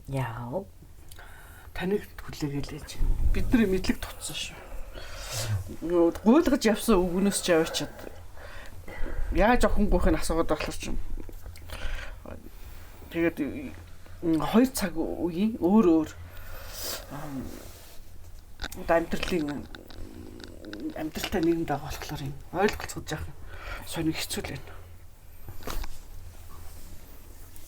Яав. Таныг хүлээгэлээж. Бид нар мэдлэг тутсан шүү. Нөгөө гуйлгаж явсан үгнөөс ч аваачаад яаж охингүйх нь асуугаад болохоор чинь. Тэгээд 2 цаг үеийн өөр өөр одоо амьдралын амьдралтай нэгэн байгаа болохоор юм ойлголцож яах сонир хэцүү л байна.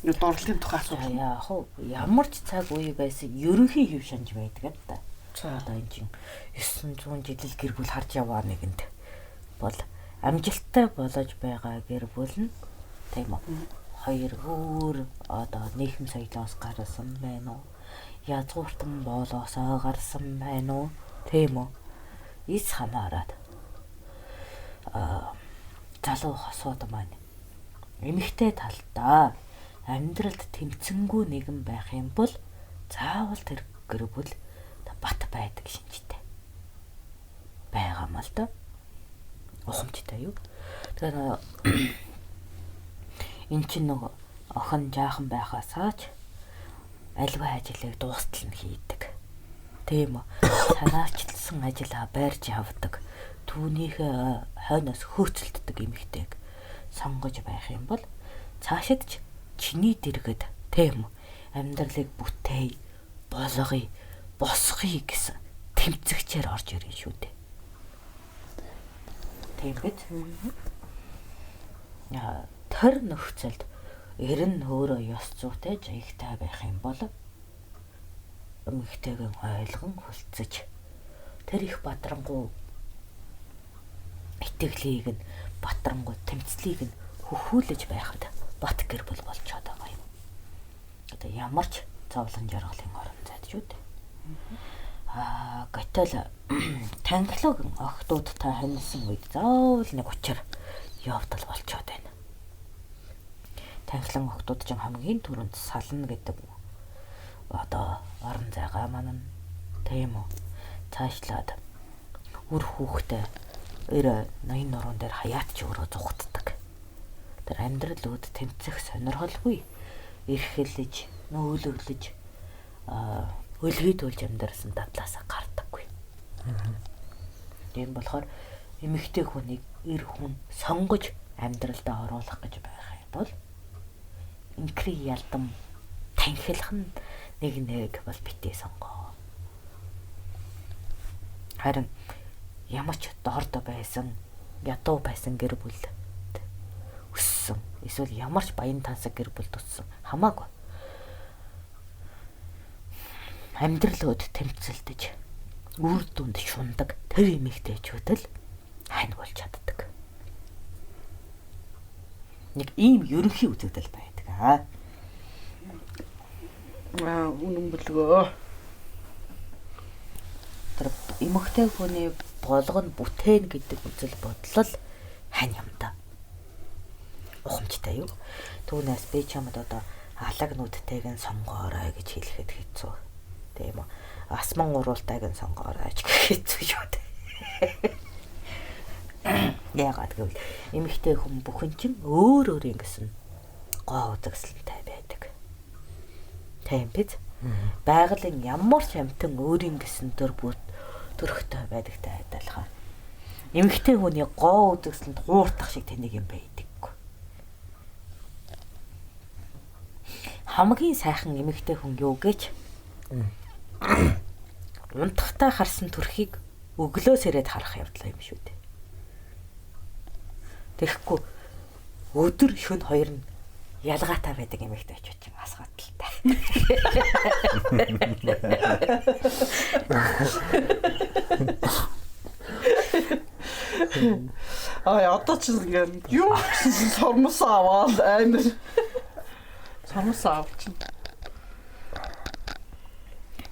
Нэг дурлалын тухай асуух. Яг хуу ямар ч цаг үе байсан ерөнхий хэв шинж байдаг л да. Одоо энэ чинь 900 жил гэр бүл харж яваа нэгэнд бол амжилттай болож байгаа гэр бүл нь тийм үү. Хоёр өөр одоо нийгэм соёлоос гарсан байна уу? Язгууртан боолоосоо гарсан байна уу? Тийм үү? Ис хамаарат. Залуу хосууд маань эмэгтэй талдаа амьдралд тэмцэнгүй нэгэн байх юм бол заавал тэр гэр бүл бат байдаг шинжтэй байгаа юм л да. Ухамжтай юу. Тэгэхээр эн чинь нөгөө охин жаахан байхасаа ч альва ажлыг дуустал нь хийдэг. Тийм үү. Санаачлсан ажлаа байрж явдаг. Түүнийхээ хойноос хөөцөлддөг эмэгтэйг сонгож байх юм бол цаашид ч чиний дэргэд тийм үү амьдралыг бүтээе, болгоё, босгоё гэсэн тэмцэгчээр орж ирнэ шүү дээ. Тийм биз? Тор нөхцөлд эр нь өөрөө ёс зүйтэй жаягтай байх юм бол эмэгтэйгэн ойлгон хүлцэж тэр их бадрангуй итгэлийг нь батрангуй тэмцлийг нь хөхүүлж байхад бат гэр бүл болчиход байгаа юм. Одоо ямар ч зовлон жаргалын орон зайд шүү дээ. Гэтэл танхилаг охтуудтай ханилсан үед заавал нэг учир явдал болчиход байна. Танхилан охтууд ч хамгийн түрүүнд сална гэдэг одоо орон зайгаа манна. Тийм үү. Цаашлаад үр хүүхдээ 80 нуруунд дээр хаяат ч өөрөө зугтдаг. Тэр амьдрал үүд тэмцэх сонирхолгүй эрхэлж, нөөлөглөж, өлгийдүүлж амьдарсан дадлаасаа гардаггүй. Тийм болохоор эмэгтэй хүнийг эр хүн сонгож амьдралдаа оруулах гэж байх юм бол инкри ялдан танхилах нь нэг нэг бол битээ сонгоо. Харин ямар ч дорд байсан, ядуу байсан гэр бүл өссөн. Эсвэл ямар ч баян тансаг гэр бүлд өссөн хамаагүй. Амьдрал өд тэмцэлдэж, үр дүнд шундаг тэр эмэгтэйчүүд л хань болж чаддаг. Нэг ийм ерөнхий үзэгдэл байдаг аа. Үнэн бэлгөө. Тэр эмэгтэй хүний болгоно бүтээн гэдэг үзэл бодлол хань юм да. Ухамжтай юу? Түүнээс би чамд одоо алаг нүдтэйг нь сонгоорой гэж хэлэхэд хэцүү. Тийм үү? Асман уруултайг нь сонгоорой гэж хэцүү шүү дээ. Яагаад гэвэл эмэгтэй хүн бүхэн чинь өөр өөрийн гэсэн гоо үзэсгэлэнтэй байдаг. Тийм биз? Байгалийн ямар ч амьтан өөрийн гэсэн төр төрхтэй байдагтай адилхан. Эмэгтэй хүний гоо үзэсгэлэнд хууртах шиг тэнийг юм байдаггүй. Хамгийн сайхан эмэгтэй хүн юу гэж унтахтаа харсан төрхийг өглөөс ирээд харах явдал юм шүү дээ. Тэгэхгүй өдөр шөнө хоёр нь ялгаатай байдаг эмэгтэй очиж чинь бас гадалтай. Аа одоо ч ингээд юу гэсэн сормос аваад амар сормос авчихна.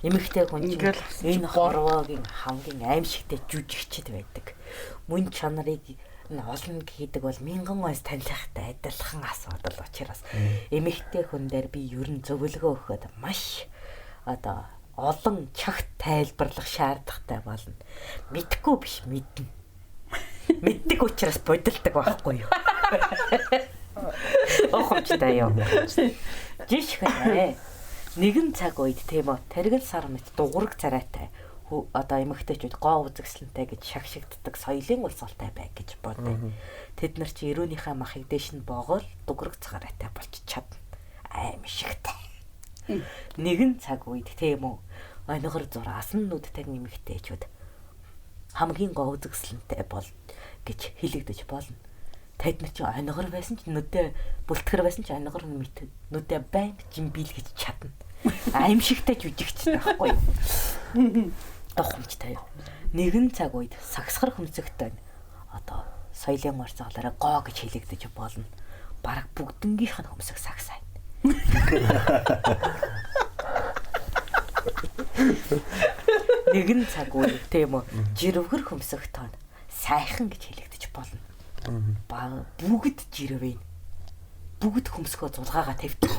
Эмэгтэй хүн чинь энэ хорвоогийн хамгийн аимшигтай жүжигчд байдаг. Мөн чанарыг олон хийдэг бол мянган ойс танилахтай адилхан асуудал учраас эмэгтэй хүн дээр би ер нь зөвлөгөө өгөхөд маш одоо олон чагт тайлбарлах шаардлагатай болно. Мэдхгүй биш мэднэ. Мэддэг учраас бодилдог байхгүй юу? Охомчтой юу? Жишгэнэ. Нэгэн цаг үед тийм үү, тэргэл сар мэт дугураг царайтай одоо эмэгтэйчүүд гоо үзэсгэлэнтэй гэж шагшигддаг соёлын улсалтай бай гэж бодъё. Тэд нар чи эрүүнийхээ махыг дээш нь боогоол дугураг царайтай болчих чадна. Аимшигтай. Нэгэн цаг үед тийм үү, онигор зураасан нүдтэй эмэгтэйчүүд хамгийн гоо үзэсгэлэнтэй бол гэж хэлэгдэж болно. Тэд нар чи онигор байсан ч нүдээ бүлтгэр байсан ч онигор мэт нүдээ байнга жимбийл гэж чадна. Аимшигтай жүжигч байхгүй юу? Ухамжтай. Нэгэн цаг үед сагсгар хөмсөгтэй одоо соёлын урсгалаараа гоо гэж хэлэгдэж болно. Бараг бүгднгийнх нь хөмсөг сагсаа. Нэгэн цаг үед тийм үү, жирвгэр хөмсөгтэй сайхан гэж хэлэгдэж болно. Ба бүгд жирвэн. Бүгд хөмсгөө зулгаагаа тавьдаг.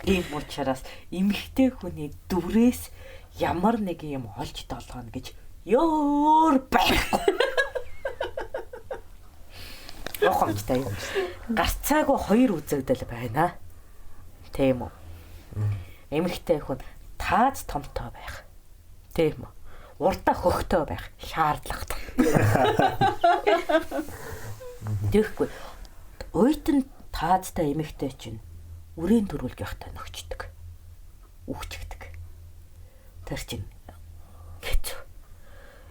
Тийм учраас эмэгтэй хүний дүрээс ямар нэг юм олж долгоно гэж ёор байхгүй. Ухамжтай. Гарцаагүй хоёр үзэгдэл байна. Тийм үү? Эмэгтэй хүн тааз томтой байх. Тийм үү? Урдаа хөхтэй байх шаардлагатай. Тэгэхгүй. Уйтан таазтай эмэгтэй чинь үрээн төрүүлж явахтай нөхчдөг. Үхчихдэг. Тэр чинь хэцүү.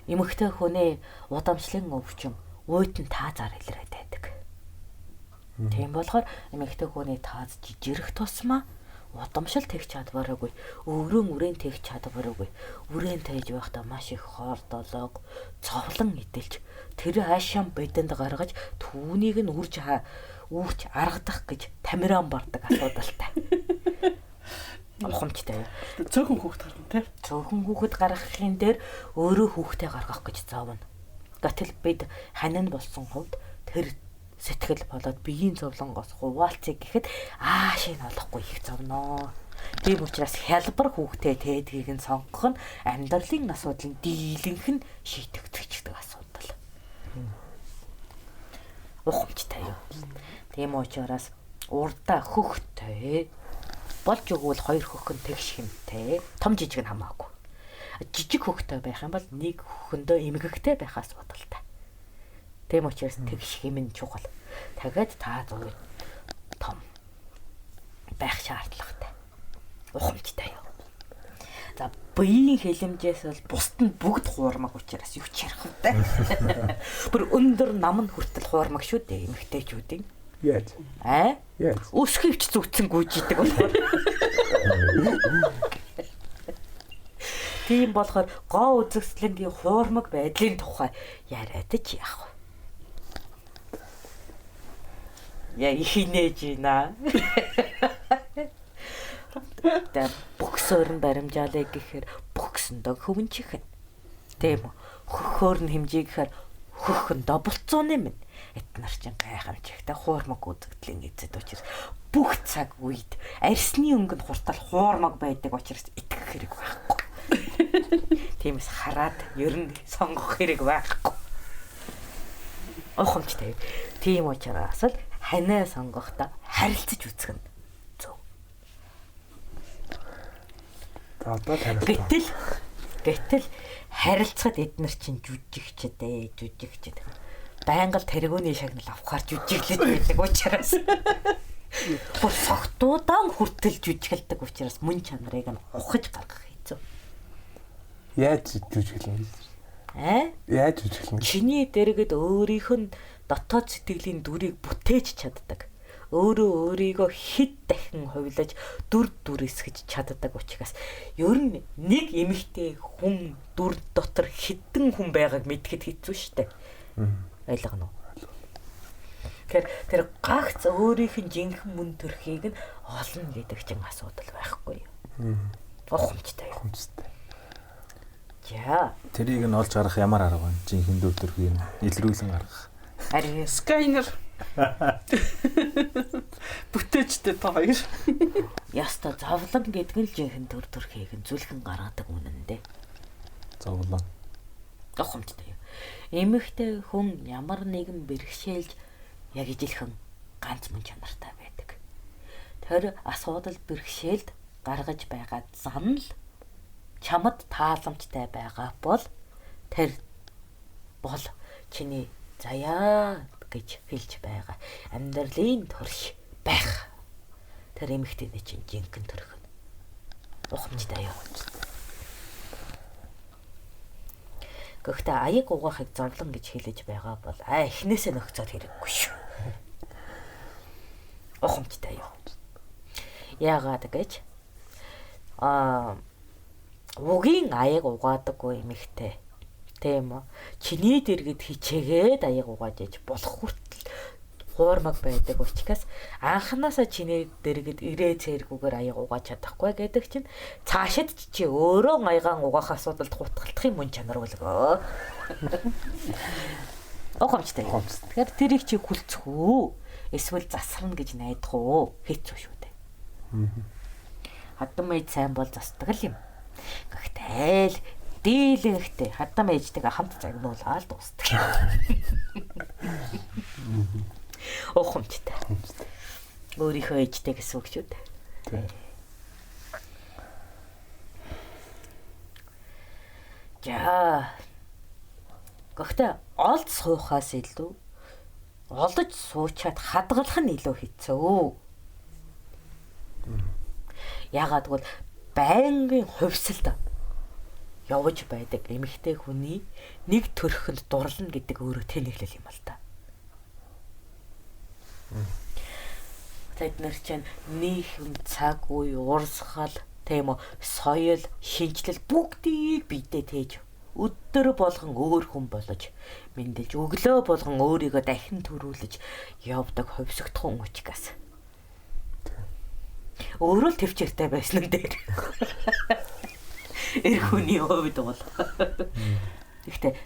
Эмэгтэй хүний удамшлын өвчин уйтан таазаар илрээд байдаг. Тийм болохоор эмэгтэй хүний тааз жижигрэх тусмаа удамшил тэгч чадвараагүй, өөрөө үрээн тэгч чадвараагүй. Үрээн тээж байхдаа маш их хоор долоог цовлон эдэлж тэр аашаа бидэнд гаргаж түүнийг нь үрж үүрч аргадах гэж тамиран бардаг асуудалтай. Ухамжтай. Цөөхөн хүүхэд гарна тий. Цөөхөн хүүхэд гаргахын дээр өөрөө хүүхдээ гаргах гэж зовно. Гэтэл бид ханин болсон хувьд тэр сэтгэл болоод биеийн зовлонгоос хуваалцъя гэхэд аашийг олохгүй их зовноо. Тийм учраас хялбар хүүхдээ тээдгийг нь сонгох нь амьдралын асуудлын дийлэнх нь шийдэгдчихдэг асуудал. Ухамжтай юу. Тийм учраас урдаа хөхтэй болж өгвөл хоёр хөх нь тэгш хэмтэй. Том жижиг нь хамаагүй. Жижиг хөхтэй байх юм бол нэг хөхөндөө эмгэгтэй байх асуудалтай. Тийм учраас тэгш хэм нь чухал. Тэгэд та зур том байх шаардлагатай. Ухамжтай юу. За биеийн хэлэмжээс бол бусд нь бүгд хуурмаг учраас юу ч ярих вэ? Бүр өндөр нам нь хүртэл хуурмаг шүү дээ эмэгтэйчүүдийн. Яаж? Аа? Яаж? Өсгөвч зүтсэн гүйжидэг болохоор. Тийм болохоор гоо үзэсгэлэнгийн хуурмаг байдлын тухай яриад ч яах вэ? Я ихинээж байна. Тэ бөксөөр нь баримжаалаа гэхээр бөксөндөө хөвөнчих нь. Тийм үү? Хөхөөр нь хэмжээ гэхээр хөхөндөө булцууны минь. Эд нар чинь гайхамшигтай хуурмаг үзэгдлийн эзэд учраас бүх цаг үед арсны өнгө нь хуртал хуурмаг байдаг учраас итгэх хэрэг байхгүй. Тиймээс хараад ер нь сонгох хэрэг байхгүй. Ухамжтай. Тийм учраас л ханаа сонгохдоо харилцаж үзэх нь зөв. За одоо тариулт. Гэтэл харилцахад эднэр чинь жүжигчд жүжигчд. Байнга л тэргүүний шагнал авахар жүжиглэж байдаг учраас бүр согтуудаан хүртэл жүжиглдэг учраас мөн чанарыг нь ухаж гаргах хэцүү. Яаж жүжиглэнэ гэж? Аа? Яаж жүжиглэнэ? Чиний дэргэд өөрийнх нь дотоод сэтгэлийн дүрийг бүтээж чаддаг. Өөрөө өөрийгөө хэд дахин хувилаж дүр дүрсгэж чаддаг учраас ер нь нэг эмэгтэй хүн дүр дотор хэдэн хүн байгааг мэдхэд хэцүү шттэ. Ойлгоно уу? Тэгэхээр тэр гагц өөрийнх нь жинхэнэ мөн төрхийг нь олно гэдэг чинь асуудал байхгүй юу? Ухамжтай. Ухамжтай. За. Тэрийг нь олж гаргах ямар арга вэ? Жинхэнэ дүр төрхийг нь илрүүлэн гаргах. Харин сканер бүтээжтэй та хоёр. Яста зовлон гэдэг нь л жинхэнэ төр төрхийг нь зүлхэн гаргадаг үнэн дээ. Зовлон. Ухамжтай. Эмэгтэй хүн ямар нэгэн бэрхшээлж яг ижилхэн ганц мөн чанартай байдаг. Тэр асуудал бэрхшээлд гаргаж байгаа зан л чамд тааламжтай байгаа бол тэр бол чиний заяа гэж хэлж байгаа. Амьдралын төрш байх. Тэр эмэгтэйний чинь жинхэнэ төрх нь. Ухамжтай юу. Гэхдээ аяг угаахыг зовлон гэж хэлж байгаа бол эхнээсээ нөхцөл хэрэггүй шүү. Ухамжтай юу. Яагаад гэж угийн аяг угаадаггүй эмэгтэй. Тийм үү? Чиний дэргэд хичээгээд аяг угааж иж болох хүртэл хуурмаг байдаг учраас анханасаа чиний дэргэд ирээ цээргүүгээр аяг угааж чадахгүй гэдэг чинь цаашид чи өөрөө аягаан угаах асуудалд хутгалтах юм мөн чанар үлгөө. Ухамжтай. Тэгэхээр тэрийг чи хүлцэх үү? Эсвэл засарна гэж найдах уу? Хэцүү шүү дээ. Хадам ээж сайн бол засдаг л юм. Гэхдээ л дийлэнхтэй хадам ээжтэйгээ хамт загнуулаад дуустдаг. Ухамжтай. Өөрийнхөө ээжтэй гэсэн үг шүү дээ. Тийм. За. Гэхдээ олд суухаас илүү олдож суучаад хадгалах нь илүү хэцүү. Яагаад гэвэл байнгын хувьсалд явж байдаг эмэгтэй хүний нэг төрхөнд дурлна гэдэг өөрөө тэнэглэл юм л та. Тэд нар чинь нийгэм, цаг үе, урсгал, тийм үү, соёл, шинжлэл бүгдийг биедээ тээж өдөр болгон өөр хүн болж мэндэлж өглөө болгон өөрийгөө дахин төрүүлж явдаг хувьсгдхан учраас. Өөрөө л төвчээртэй байсан нь дээр. Эр хүний хувьд бол. Гэхдээ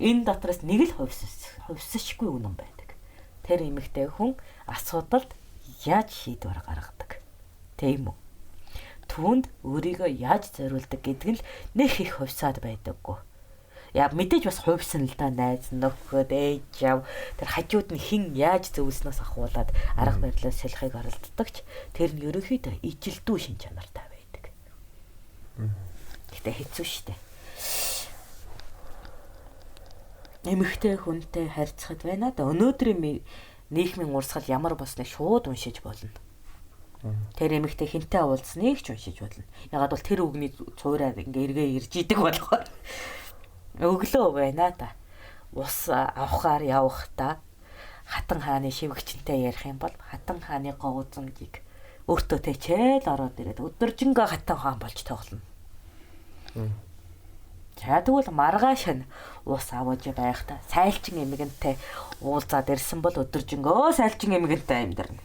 энэ дотроос нэг л хувьсшгүй үнэн байдаг. Тэр эмэгтэй хүн асуудалд яаж шийдвэр гаргадаг. Тийм үү? Түүнд өөрийгөө яаж зориулдаг гэдэг нь л нэх их хувьсаад байдаггүй. Яа мэдээж бас хувьсан л да, найз нөхөд, ээж яв тэр хажууд нь хэн яаж зөвлснөөс ахуулаад арга барилаа солихыг оролддог ч тэр нь ерөнхийдөө ижилдүү шин чанартай байдаг. Гэтэ хэцүү шттэ. Эмэгтэй хүнтэй харьцахад байна да. Өнөөдрийн нийгмийн урсгал ямар болсныг шууд уншиж болно. Тэр эмэгтэй хинтээ уулзсныг ч уншиж болно. Ягаад бол тэр үгний цуураар ингээ эргээ ирж идэг болохоор өглөө байна да. Ус авахаар явахдаа хатан хааны шивгчэнтэй ярих юм бол хатан хааны говзамжийг өөртөө тэчээл ороод ирээд өдөржингөө хатан хаан болж тоглоно. За тэгвэл маргааш нь ус аваж байхдаа сайлчин эмгэнтэй уулзаад ирсэн бол өдөржингөө сайлчин эмгэнтэй амьдарна.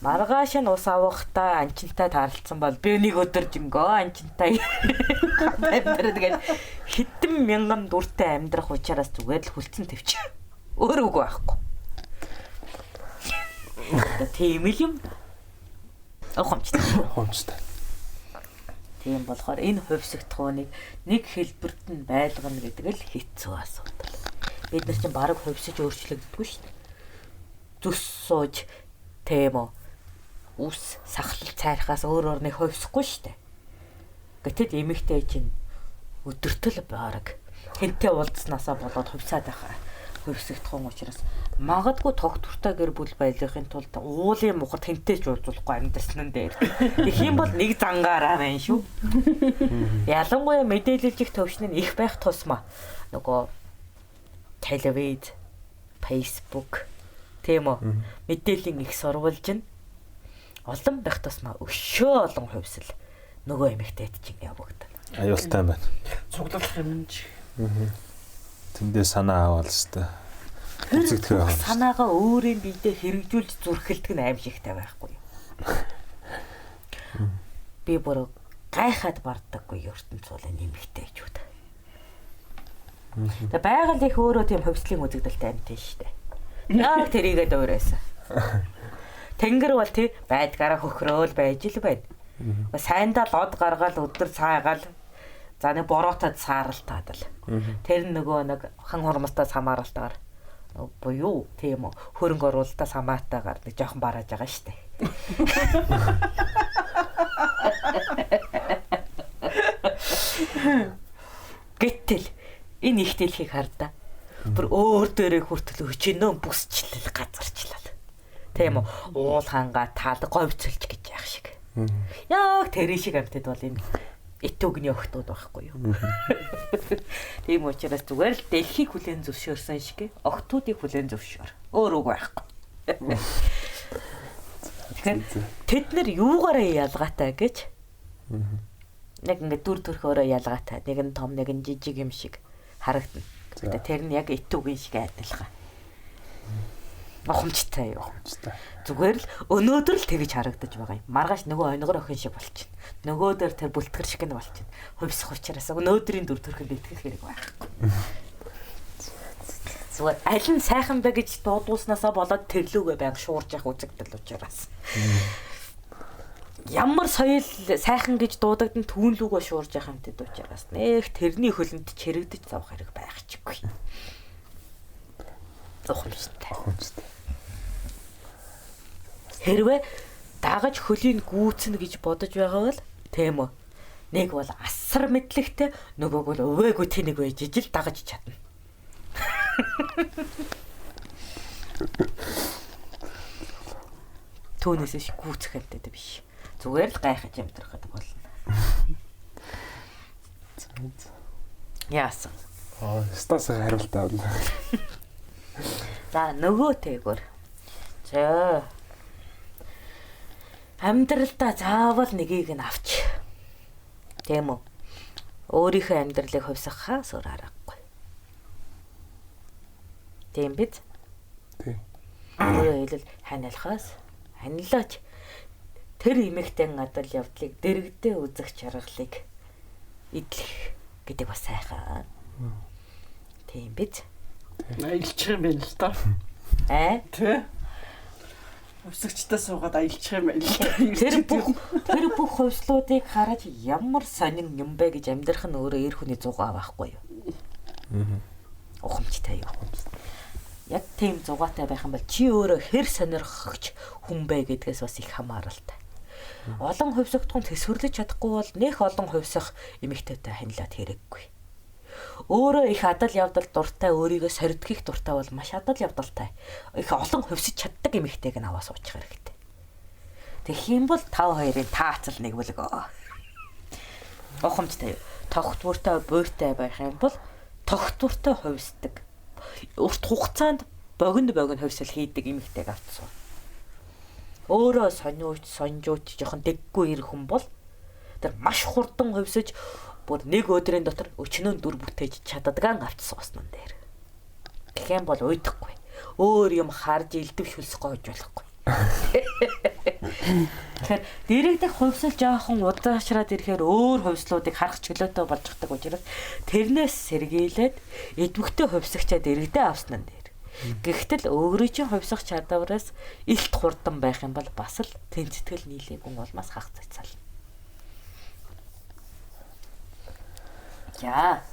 Маргааш нь ус авахдаа анчинтай таарлцсан бол би нэг өдөржингөө анчинтай амьдраад гэж хэдэн мянган дүртэй амьдрах учраас зүгээр л хүлцэн тавьчих. Өөр үг байхгүй. Тийм л юм да. Ухамжтай. Ухамжтай. Тийм болохоор энэ хувьсгтхууныг нэг хэлбэрт нь байлгана гэдэг л хэцүү асуудал. Бид нар чинь бараг хувьсаж өөрчлөгддөггүй шүү дээ. Зүс сууж тийм үү үс сахлал цайрахаас өөр орныг хувьсахгүй шүү дээ. Гэтэл эмэгтэй чинь өдөртөл бараг хэнтэй уулзснаасаа болоод хувьсаад байхаа хувьсгдах учраас магадгүй тогтвортой гэр бүл байлгахын тулд уулын мухад хэнтэй ч уулзуулахгүй амьдарсан нь дээр. Тэгэх юм бол нэг зангаараа байна шүү. Ялангуяа мэдээлэлжих төвшин нь их байх тусмаа нөгөө телевиз, Facebook тийм үү мэдээллийн их сурвалж нь олон байх тусмаа өшөө олон хувьсэл нөгөө эмэгтэйд чинь явагдана. Аюултай байна. Цуглуулах юм чи. Тэндээ санаа аваад л хэвээр. Үзэгдэх байх. Санаагаа өөрийн биедээ хэрэгжүүлж зүрхэлдэг нь аимшигтай байхгүй юу? Би бүр гайхаад бардаггүй ертөнц бол эмэгтэйчүүд. Тэгээ байгаль их өөрөө тийм хувьслын үзэгдэлтэй амьтан шүү дээ. Яг тэрийгээ дуурайсан. Тэнгэр бол тий байдгаараа хөхрөөл байж л байна. Сайндаа лод гаргаал өдөр цаагаал за нэг бороотод сааралтаад л. Тэр нөгөө нэг хан хурмастаас хамааралтаар Буюу тийм үү, хөрөнгө оруулалтаас хамаатайгаар нэг жоохон барааж байгаа шүү дээ. Гэтэл энэ их дэлхийг хардаа. Бүр өөр дээрээ хүртэл өчнөө бүсчлэл газарчлал. Тийм үү? Уул хангаа тал говьцолж гэж яах шиг. Яг тэр шиг амьтад бол энэ итүүгний охтууд байхгүй юу? Тийм учраас зүгээр л дэлхийг хүлээн зөвшөөрсөн шиг охтуудыг хүлээн зөвшөөр. Өөр үг байхгүй. Тэгэхээр тэд нэр юугаараа ялгаатай гэж яг ингээд дүр төрхөөрөө ялгаатай. Нэг нь том, нэг нь жижиг юм шиг харагдана. Гэтэ тэр нь яг итүүгийн шиг адилхан. Ухамжтай юу? Ухамжтай. Зүгээр л өнөөдөр л тэгж харагдаж байгаа юм. Маргааш нөгөө онигор охин шиг болчихно. Нөгөөдөр тэр бүлтгэр шиг нь болчихно. Хувьсах учраас өнөөдрийн дүр төрхөнд итгэх хэрэг байхгүй. Зүгээр аль нь сайхан бэ гэж дуудуулснаасаа болоод тэрлүүгээ байнга шуурж явах үзэгдэл учраас. Ямар соёл сайхан гэж дуудагдан түүн лүүгөө шуурж явах юмтэд учраас нэх тэрний хөлөнд чирэгдэж зовх хэрэг байх чиггүй. Ухамжтай. Ухамжтай. Хэрвээ дагаж хөлийг гүйцэнэ гэж бодож байгаа бол тийм үү. Нэг бол асар мэдлэгтэй, нөгөөг бол өвөөгүй тэнэг байж ижил дагаж чадна. Түүнээс ш гүйцэх юмтай биш. Зүгээр л гайхаж амьдрах болно. Яасан. Аа, стас хариултаа авлаа. За нөгөө тээгүүр. За. Амьдралдаа заавал нэгийг нь авч. Тийм үү? Өөрийнхөө амьдралыг хувьсгахаас өөр аргагүй. Тийм биз? Тийм. Өөрөөр хэлбэл ханиалхаас ханилаач тэр эмэгтэй адал явдлыг дэрэгдээ үзэх чаргалыг эдлэх гэдэг бас сайхан. Тийм биз? Аялчих юм байна л да. Аа? Тэ. Хувьсагчтай суугаад аялчих юм байна л да. Тэр бүх хувьслуудыг хараж ямар сонин юм бэ гэж амьдрах нь өөрөө эр хүний зугаа байхгүй юу? Аа. Ухамжтай юу? Яг тийм зугаатай байх юм бол чи өөрөө хэр сонирхогч хүн бэ гэдгээс бас их хамааралтай. Олон хувьсагтхан төсвөрлөж чадахгүй бол нэх олон хувьсах эмэгтэйтэй ханилаад хэрэггүй. Өөрөө их адал явдал дуртай, өөрийгөө сордгих дуртай бол маш адал явдалтай. Их олон хувьсаж чаддаг эмэгтэйг нь аваа суучих хэрэгтэй. Тэгэх юм бол 5 2-ын таацал нэг бүлэг. Ухамжтай. Тогтвортой, буйртай байх юм бол тогтвортой хувьсдаг. Урт хугацаанд богино богино хувьсал хийдэг эмэгтэйг авцсан. Өөрөө сониуч, сонжууч жоохон дэггүй ир хүн бол тэр маш хурдан хувьсаж бүр нэг өдрийн дотор өчнөө дүр бүтээж чаддгаа авч сууснан дээр. Тэгэх юм бол уйдахгүй. Өөр юм харж элдв шүлсэх гойж болохгүй. Тэгэхээр дэрэгдэх хувьсал жоохон удаашраад ирэхээр өөр хувьслуудыг харах чөлөөтэй болж чаддаг учраас тэрнээс сэргийлээд эдвэгтэй хувьсагчаа дэрэгдээ авснан дээр. Гэхдээ л өөрийн чинь хувьсах чадвараас илт хурдан байх юм бол бас л тэнцэтгэл нийлээгүй улмаас хах цацаална. За.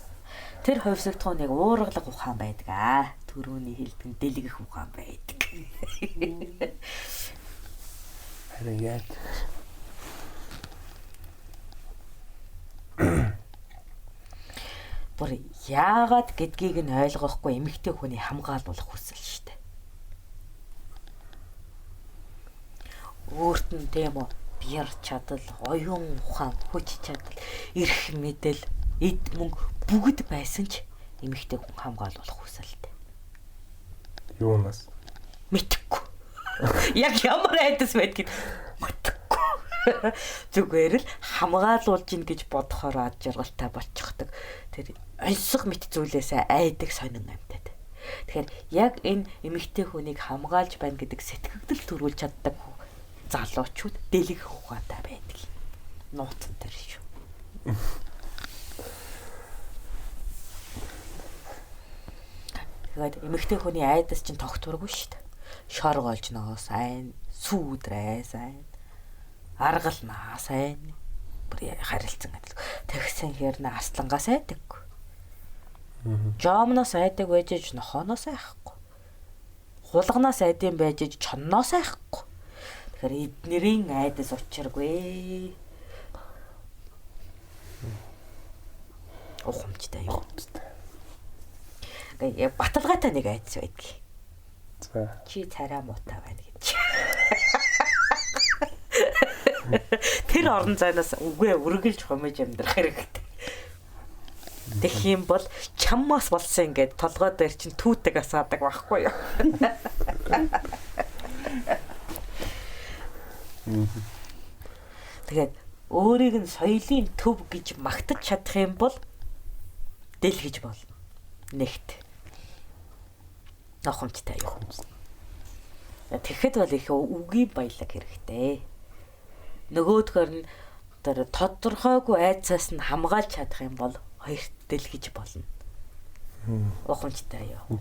Тэр хувьсагдхуун нэг уургалаг ухаан байдаг аа. Төрөүний хэлдэг нь дэлгэх ухаан байдаг. Харин яаж Бүр яагаад гэдгийг нь ойлгохгүй эмэгтэй хүний хамгаалуулах хүсэл шүү дээ. Өөрт нь тийм үү бяр чадал, оюун ухаан, хүч чадал, эрх мэдэл, эд мөнгө бүгд байсан ч эмэгтэй хүн хамгаалуулах хүсэлтэй. Юунаас? Мэдэхгүй. Яг ямар айдас байдгийг мэдэхгүй. Зүгээр л хамгаалуулж ийн гэж бодохоор ад жаргалтай болчихдог. Тэр оньсох мэт зүйлээсээ айдаг сонин амьтад. Тэгэхээр яг энэ эмэгтэй хүнийг хамгаалж байна гэдэг сэтгэгдэл төрүүлж чаддаг залуучууд дэлгэх ухаантай байдаг. Нууцан тэр шүү. Тэгээд эмэгтэй хүний айдас чинь тогтворгүй шүү дээ. Шор голжноос айн, сүүдрээс айн, аргалнаас айн. Бүр харилцан адил. Тэгсэн хэрнээ арслангаас айдаг. Жомноос айдаг байж иж нохооноос айхгүй. Хулганаас айдын байж иж чонноос айхгүй. Тэгэхээр эднэрийн айдас учиргүй. Ухамжтай юу? Ингээ баталгаатай нэг айдас байдаг. За. Чи царай муутай байна гэж. Тэр орон зайнаас үгээ үргэлж хомиж амьдрах хэрэгтэй. Тэгэх юм бол чаммаас болсон ингээд толгой дээр чинь түүдэг асаадаг байхгүй юу? Тэгээд өөрийг нь соёлын төв гэж магтаж чадах юм бол дэлгэж болно. Нэгт. Нохомжтой юу? Тэгэхэд бол их үгийн баялаг хэрэгтэй. Нөгөөдгөр нь тэр тодорхойгүй айцаас нь хамгаалж чадах юм бол хоёрт дэлгэж болно. Ухамжтай юу?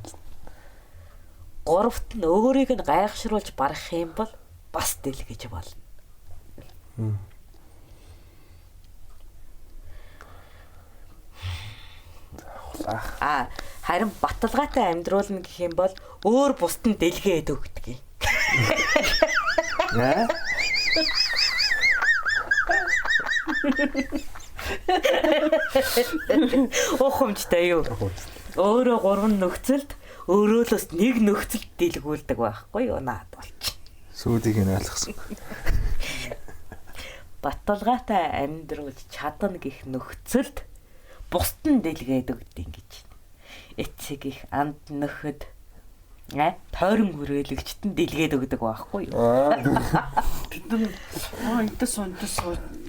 Гуравт нь өөрийг нь гайхшруулж барах юм бол бас дэлгэж болно. Аа, харин баталгаатай амьдруулна гэх юм бол өөр бусд нь дэлгээд өгдөг юм. Нэ? Ухамжтай юу? Өөрөө гурван нөхцөлд өөрөөлөөс нэг нөхцөлд дэлгүүлдэг байхгүй юу? Наад болчих. Сүүдийг нь ойлгосон. Баталгаатай амьдруулж чадна гэх нөхцөлд бусд нь дэлгээд өгдөг гэж. Эцэг их анд нөхөд тойрон хүрээлэгчт нь дэлгээд өгдөг байхгүй юу? Тэд нар энтэс онтос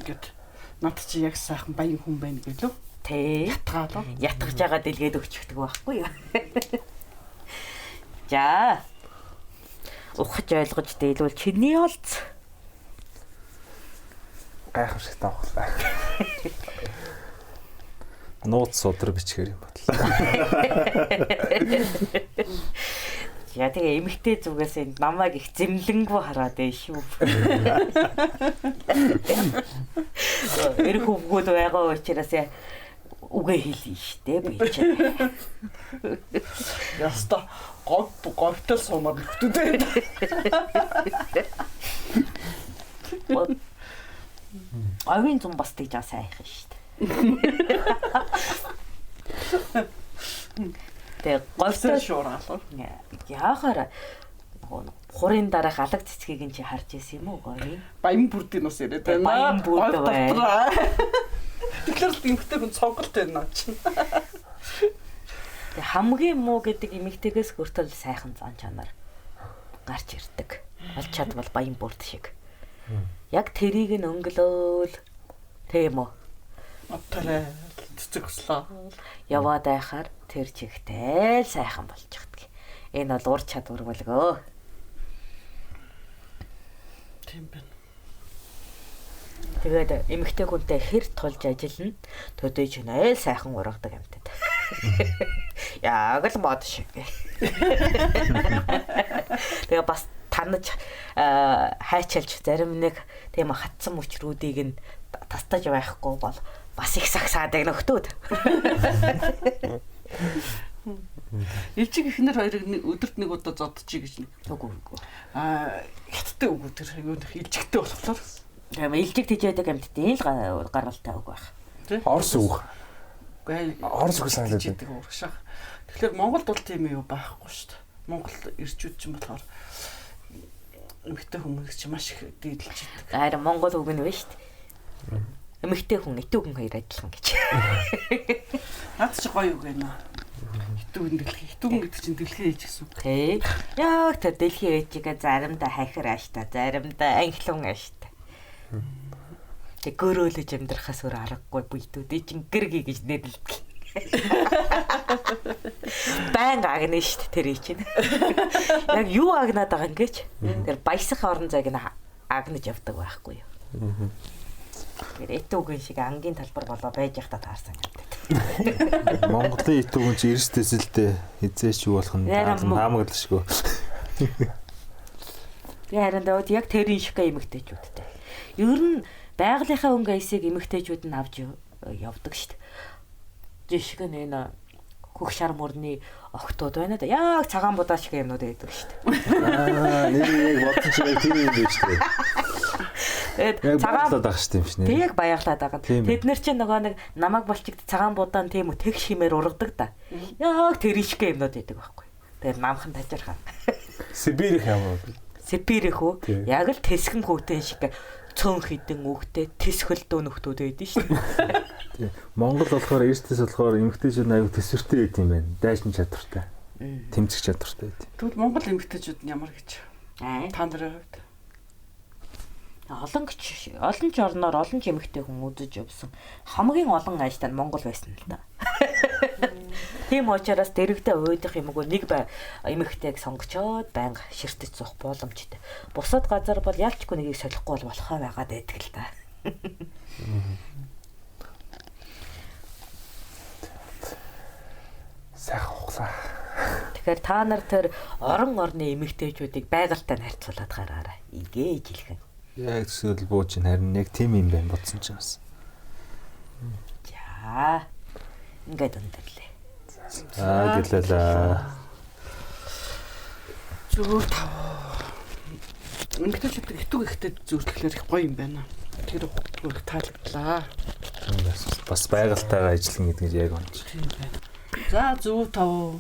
гэд над чи яг сайхан баян хүн байна гэлөө. Тэ. Ятгаалаа. Ятгаж байгаа дэлгээд өгчихдөг байхгүй юу? За. Ухаж ойлгож дийлвэл чиний олц. Гайхамшигтай авахлаа. Нууц судар бичгээр юм бодлоо. Я тэгээ эмэгтэй зүгээс энэ намайг их зэмлэнгүү хараад байна шүү. Эрх хөвгүүд байгаа учраас үгээ хэлнэ штэ би чинь. Яста говь говьтал суумаар нөхдүүд байна. Говийн зам бас тэгж аа сайхан штэ. Тэгээ говьтой шуураалаа. Яахаараа хурын дараах алаг цэцгийг нь чи харж ирсэн юм уу говийн? Баян бүрдийн ус яриад байна. Баян бүрд байна. Тэгэхээр л эмэгтэй хүн цонголт байна наа чинь. Тэгээ хамгийн муу гэдэг эмэгтэйгээс хүртэл сайхан зан чанар гарч ирдэг. Олж чадвал баян бүрд шиг. Яг тэрийг нь өнгөлөөл тийм үү? Оторой цэцэг өслөө. Яваад байхаар тэр чигтэл сайхан болчихдөг. Энэ бол ур чадвар болгоо. Тийм байна. Тэгээд эмэгтэй хүнтэй хэр тулж ажиллана төдий ч нэ сайхан ургадаг амьтад. Яг л мод шиг. Тэгээ бас танаж хайчилж зарим нэг тийм хатсан мөчрүүдийг нь тастаж байхгүй бол бас их сагсаадаг нөхдүүд. Илжиг эхнэр хоёрыг нэг өдөрт нэг удаа зодчих гэж нэг. Үгүй үгүй. Аа хятадтай үгүй тэр юу нэх илжигтэй болохоор. Тийм илжиг тэжээдэг амьтдын л гаргалтай үг байх. Орс үг. Үгүй Орс үг санагдаад байна. тэжээдэг урагшаах. Тэгэхээр Монголд бол тийм юу байхгүй шүү дээ. Монгол ирчүүд чинь болохоор эмэгтэй хүмүүс чинь маш их дээдэлж идэг. Харин Монгол үг нь биш шүү дээ. Эмэгтэй хүн, итүүгэн хоёр адилхан гэж. Наад чи гоё үг байна. Хитүүгэн дэлхий. Хитүүгэн гэдэг чинь дэлхийн ээж гэсэн үг. Тий. Яг тэр дэлхийн ээжигээ заримдаа хахир ааштай, заримдаа анхлан ааштай. Тэг гөрөөлөж амьдрахаас өөр аргагүй бүйтүүдээ чин гэрги гэж нэрлэдэг. Баян агна шүү дээ тэр чинь. Яг юу агнаад байгаа юм гэж тэр баясах орон зайг нь агнаж явдаг байхгүй юу. Тэр этүүгэн шиг ангийн талбар болоо байж явахдаа таарсан гэдэг. Монголын итүүгэн чи эрс тэсэлтэй хизээч юу болох нь таамаглашгүй. Би харин дээд яг тэрийн шиг эмэгтэйчүүдтэй. Ер нь байгалийнхаа өнгө аясыг эмэгтэйчүүд нь авч явдаг шүү дээ. Жишг нь энэ Хөх шар мөрний охтууд байна да. Яг цагаан будаа шиг юмнууд байдаг шүү дээ. Аа, нэр яг бодсон чинь яг тийм юм биш үү? Тэгээд Яг цагаан баярлаад ах шүү дээ юм шиг нэр. Тэг баяглаад байгаа. Тийм ээ. Тэд нар чинь нөгөө нэг намайг болчигд цагаан будаан тийм үү тэгш химээр ургадаг да. Яг тэр шиг юмнууд байдаг байхгүй. Тэгээд намхан тажирхаа. Сибирь их ямар вэ? Сибирь их үү? Тийм. Яг л тэсгэн хүүтэн шиг цөөн хідэн үхтэй тэс хөлдөө нөхдүүд байдэн шүү дээ. Тийм. Монгол болохоор эрсдэс болохоор эмэгтэйчүүд аюу төсвөртэй байт юм байна. Дайшин чадвартай. Тэмцэх чадвартай байт. Тэгвэл Монгол эмэгтэйчүүд нь ямар гэж Аа. та нарын хувьд? Олон гिच олон ч орноор олон ч эмэгтэй хүн үзэж явсан. Хамгийн олон ажилтан нь Монгол байсан л да. Тийм учраас дэрэгдээ уйдах юмгүй нэг эмэгтэйг сонгочоод байнга ширтэж суух боломжтой. Бусад газар бол ялчгүй нэгийг солихгүй бол болохоо байгаад байдаг л да. Сайхан ухлаа. Тэгэхээр та нар тэр орон орны эмэгтэйчүүдийг байгальтай нь харьцуулаад гараарай. Игээж хэлхэн. Яг төсөөл бууж ин харин яг тийм юм байна бодсон чинь бас. За. Ингээд өндөрлөө. Аа гэлээлээ. Зүгээр тав. Эмэгтэйчүүд итүг ихтэй зүртлэхээр их гоё юм байна. Тэр их таалагдлаа. Бас байгальтайгаа ажиллана гэдэг нь яг онц. Тийм байна. За зөв тав.